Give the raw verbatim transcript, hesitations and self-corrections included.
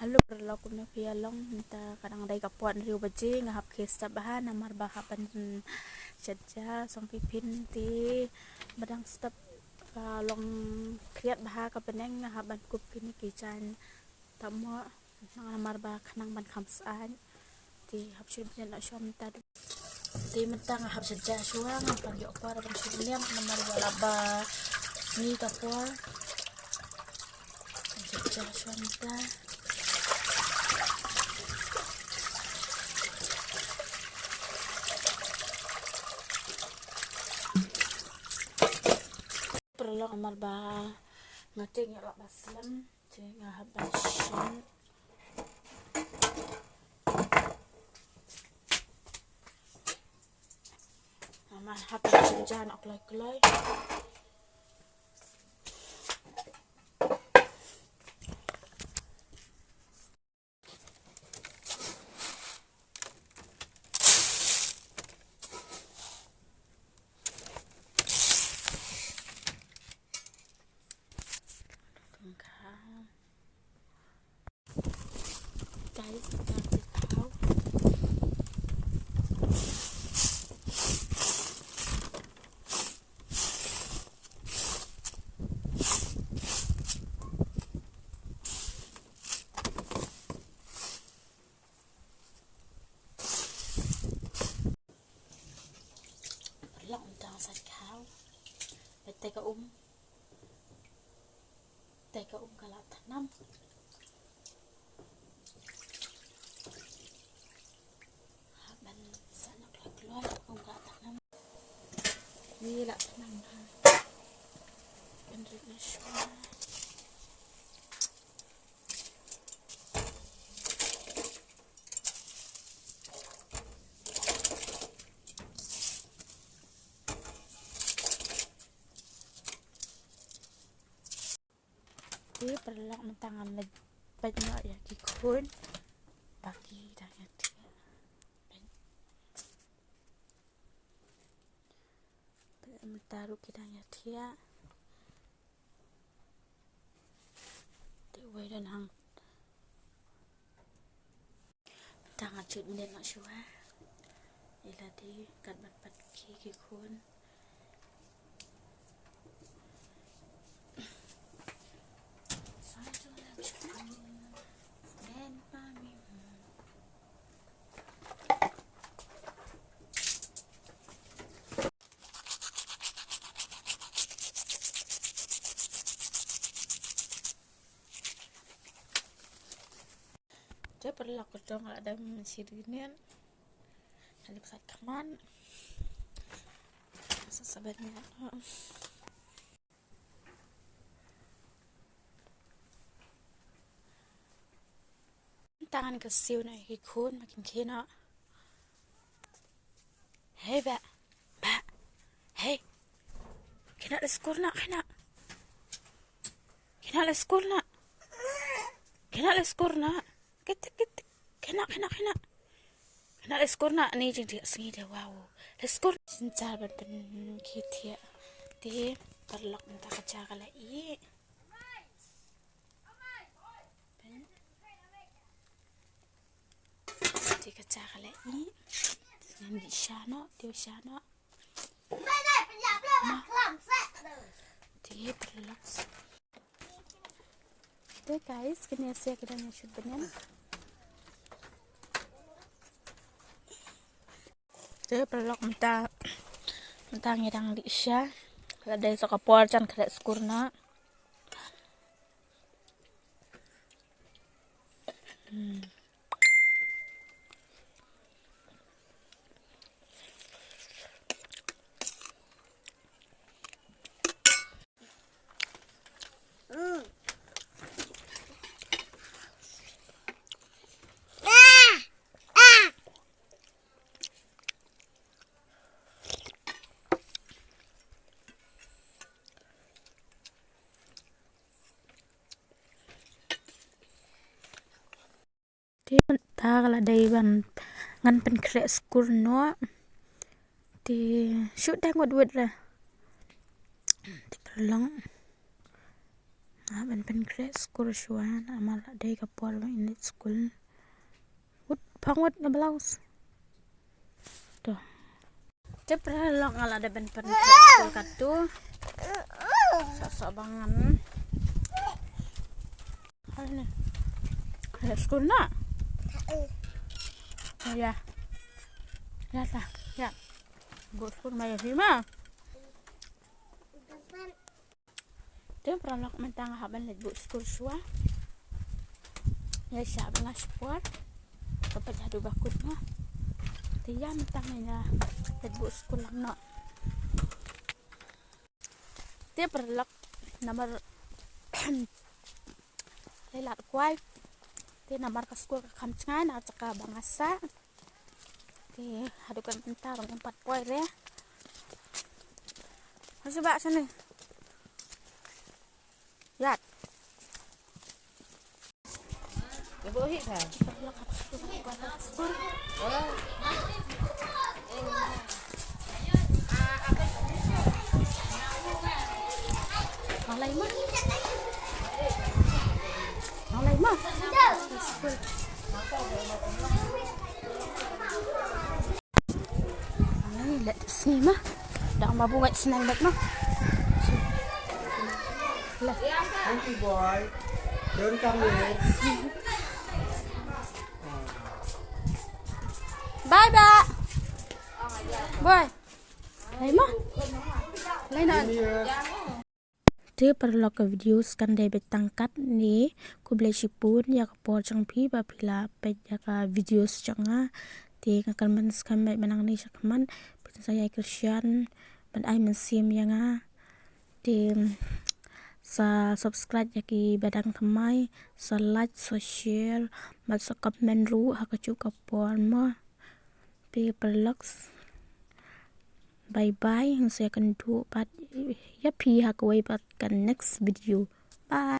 Hello paralok, kumno phi ïa long? Mynta ka dang dei ka por hynriew baje, nga hap khie step bha namar ba hap ban shet ja song phi phin te ba dang step ka long khriat bha ka bneng, nga hap ban kup kine ki jaiñ tamo namar ba khnang ban kham syaid. Te hap shu bniat noh shuwa mynta. Te mynta nga hap shet ja shuwa, nga pan ïoh por ban shu bniat namar ba la ba ni ka por. Hap shet ja shuwa mynta. Paralok, namar ba nga te nga la ba slem. Te nga hap ban shet. Nga hap ban shet ja noh kloi kloi. Guys, guys, how? Paralok, mynta nga sait khaw. Peit te ka um. Te ka um ka la thnam. Hap ban sait noh kloi kloi, um ka la thnam. Ni la thnam ha. Pynrit noh shuwa. Te paralok, mynta nga peit noh ïa ki khun ba ki dang ïa thiah. Mynta ruh ki dang ïa thiah. Te wei don hang. Mynta nga shu bniat noh shuwa. Ïa lade kat ban pat khie ki khun. Te paralok, ka dong la dang shi dunian. Ka dei ba sait khmat. Sa sa bniat. Tang ngan kyrsiew noh ïa ki khun ba kin khie noh. Hei, Bah. Bah. Hei. Khie noh leit skul noh, khie noh. Khie noh leit skul noh. Khie noh leit skul noh. Kit, kit, kit. Khie noh, khie noh, khie noh. Khie noh leit skul noh, ni jingthiah sngi de, wow. Leit skul. Synshar ban pynkhie thiah. Te paralok, mynta ka ja ka la ih. Te ka ja ka la ih. Ngan dih sha noh, te sha noh. Ma. Te paralok. Te guys, kane sia ka dang ïa shoot bniat. Te paralok, mynta, mynta ngi dang dih sha. La dei sa ka por jan khleh skul noh. Hmm. Te mynta ka la dei ban ngan pynkhreh skul noh. Te shu dang wut wut re. Te paralok. Ah, ban pynkhreh skur shuwa namar la dei ka por ba ngin leit skul. Wut, phong wut na blouse. To. Te paralok, nga la dep ban pynkhreh skur katto. Sa sa bangan. Hai ne. Leit skul na. Ya. Ya ta. Ya. Buh skur ma ïa phi ma. Te paralok, mynta nga hap ban leit buh skur shuwa. Ïa shah ba nga shipor. Ka peit haduh ba kut nga. Te ïa mynta nga ïa leit buh skur lang noh. Te paralok, namar lai lad kwai. Te namar ka skur ka kham jngai na jaka ba nga sah. Te haduh kan mynta ruh ngam pat poi re. Haduh ba sini. Yat. Nang lai ma. Nang lai ma. Ai, let sngi ma. Dang ma bu ngat snang bet ma. Le. Thank you, boy. Don't come here. Bye, ba. Boy. Lai ma. Lai na. Come here. Te paralok, ka video kan dei beit tang katne. Khublei shibun ïa ka por jong phi ba phi la peit ïa ka video jong nga. Te nga kyrmen skhem beit ba nangne shakhmat phin sa ïai kyrshan bad ai mynsiem ïa nga. Te sa subscribe ïa ki ba dang thymmai, sa like, sa share bad sa comment ruh ha kajuh ka por mo. Te paralok, bye bye, ngin sa ïakynduh pat ïa phi ha kawei pat ka next video. Bye.